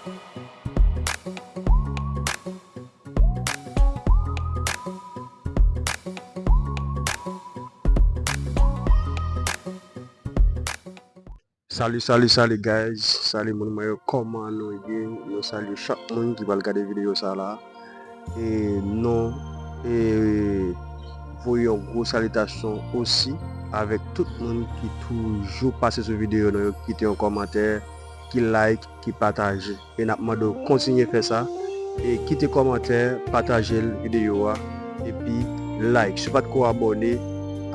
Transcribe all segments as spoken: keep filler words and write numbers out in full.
Salut, salut, salut guys. Salut moun mwen yo, kòman nou ye? Nou salye chak moun ki pral gade videyo sa la. E nou e voye yon gwo salitasyon osi avèk tout moun ki toujou pase sou videyo nou yo, ki kite yon kòmantè, ki like, ki pataje. E n ap mande w kontinye fè sa. E kite kòmantè, pataje l videyo a, epi like. Si w pa t ko abòne,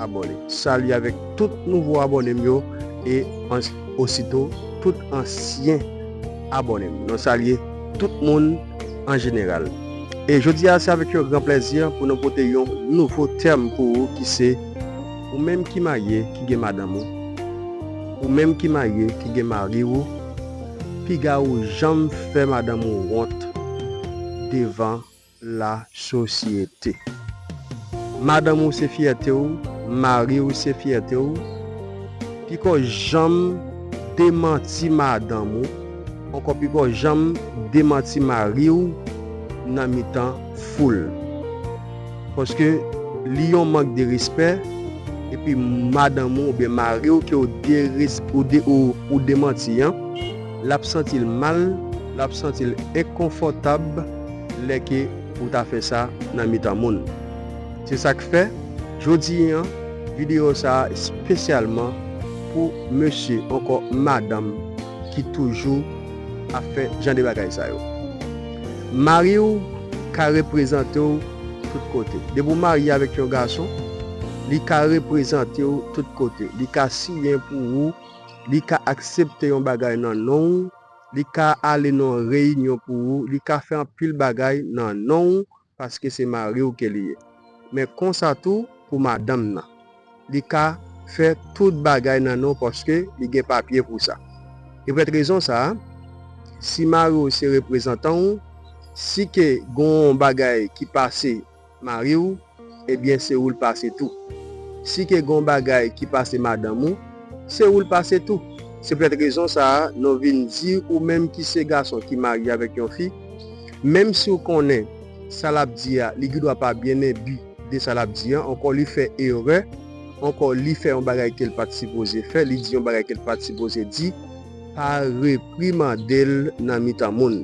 abòne. Salye avèk tout nouvo abòne m yo e ans-, osito tout ansyen abòne m. Nou salye tout moun an jeneral. E jodi a, se avèk yon gran plèzi pou nou pote yon nouvo tèm pou ou ki se, ou menm ki marye, ki gen madanm ou, ou menm ki marye, ki gen mari w, piga ou janm fè madanm ou wont devan lasosyete. Madanm ou se fyète w, mari w se fyète w. Piko janm demanti madanm ou, ankò piko janm demanti mari w nan mitan foul. Paske li yon mank de respè, epi madanm ou oubyen mari w ke w deres-, ou de-, ou, ou demanti an, l ap santi l mal, l ap santi l enkonfòtab lè ke ou ta fè sa nan mitan moun. Se sa k fè, jodi a, videyo sa a espesyalman pou mesye ankò madanm ki toujou ap fè jan de bagay sa yo. Mari w ka reprezante w tout kote. Depi w marye avèk yon gason, li ka reprezante w tout kote. Li ka siyen pou ou, li ka aksepte yon bagay nan non w, li ka ale nan yon reyinyon pou ou, li ka fè anpil bagay nan non w, paske se mari w ke li ye. Men konsa tou pou madanm nan. Li ka fè tout bagay nan non w paske li gen papye pou sa. E poutèt rezon sa a, si mari w se reprezantan w, si ke gon bagay ki pase mari w, ebyen se ou l pase tou. Si ke gon bagay ki pase madanm ou, se ou l pase tou. Se poutèt rezon sa a, nou vin di ou menm ki se gason ki marye avèk yon fi, menm si w konnen sa l ap di a, li gendwa pa byen enbi de sa l ap di a, ankò li fè erè, ankò li fè yon bagay ke l pa t sipoze fè, li di yon bagay ke l pa t sipoze di, pa reprimande l nan mitan moun.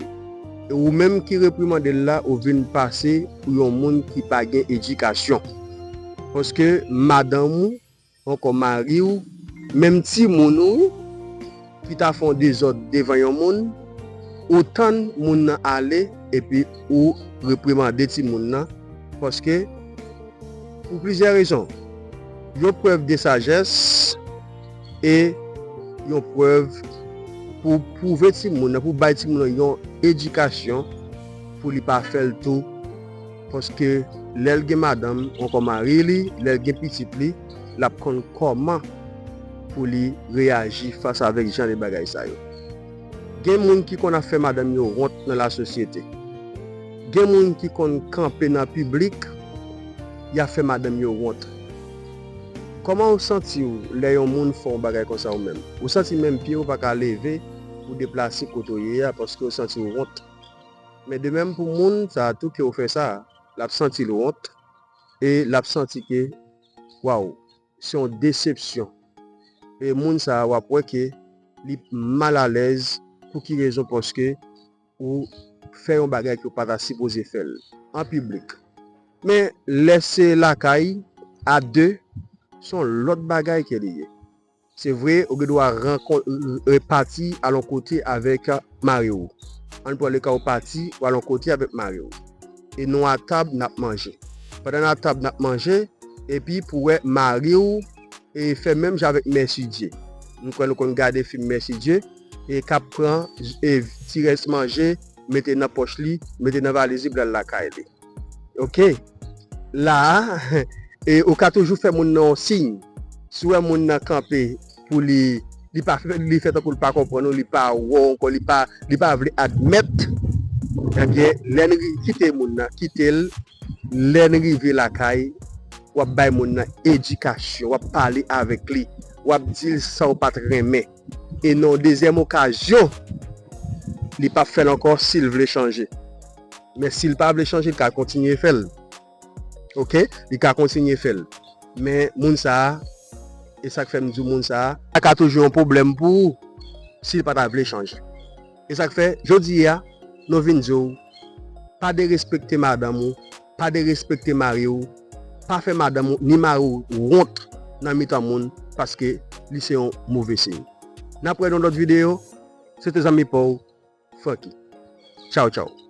E ou menm ki reprimande l la, ou vin pase pou yon moun ki pa gen edikasyon. Paske madanm ou, ankò mari w, menm timoun ou, ki ta fè yon dezòd devan yon moun, ou tann moun nan ale, epi ou reprimande timoun nan, paske pou plizyè rezon. Yon prèv de sajès e yon prèv pou pwouve timoun nan, pou bay timoun nan yon edikasyon pou li pa fè l tou. Paske lè l gen madanm, ankò mari li, lè l gen pitit li, l ap konn kòman pou li reyaji fas avèk jan de bagay sa yo. Gen moun ki konn ap fè madanm yo wont nan lasosyete. Gen moun ki konn kanpe nan piblik, y ap fè madanm yo wont. Kòman w santi w lè yon moun fè yon bagay konsa ou menm? Ou santi menm pye w pa ka leve pou deplase kote w ye a paske w santi w wont. Men de menm pou moun sa a tou ke w fè sa a, l ap santi l wont e l ap santi ke, waw, se yon desepsyon. E moun sa a, w ap wè ke li malalèz. Pou ki rezon? Paske ou fè yon bagay ke w pa ta sipoze fè l an piblik. Men lè se lakay, a de, se yon lòt bagay ke li ye. Se vre, ou gen dwa rankon-, e, pati al yon kote avèk mari w. Ann pran le ka w pati, w al yon kote avèk mari w. E nou a tab, n ap manje. Pandan n a tab, n ap manje, epi pou wè mari w e fè menm jan avèk Mèsidye. Nou kwè nou konn gade fim Mèsidye, e k ap pran, e, ti rès manje, mete nan pòch li, mete nan valiz li, pou l al lakay li. Oke. La a, e ou ka toujou fè moun nan yon siy. Si w wè moun nan kanpe pou li, li pa fè, li fè tankou l pa konprann ou, li pa wè w ankò, li pa, li pa vle admèt, ebyen, lè n ri-, kite moun nan, kite l, lè n rive lakay, w ap bay moun nan edikasyon, w ap pale avèk li, w ap di l sa w pa t renmen. E nan yon dezyèm okazyon, li p ap fè l ankò si l vle chanje. Men si l pa vle chanje, li ka kontinye fè l. Oke? Li ka kontinye fè l. Men moun sa a, e sa k fè m di w moun sa a, sa ka toujou yon pwoblèm pou ou si l pa ta vle chanje. E sa k fè, jodi a, nou vin di w, pa derespekte madanm ou, pa derespekte mari w, pa fè madanm ou ni mari w wont nan mitan moun, paske li se yon move siy. N ap wè nan lòt videyo, se te zanmi pa w, Francky. Tchaw, tchaw.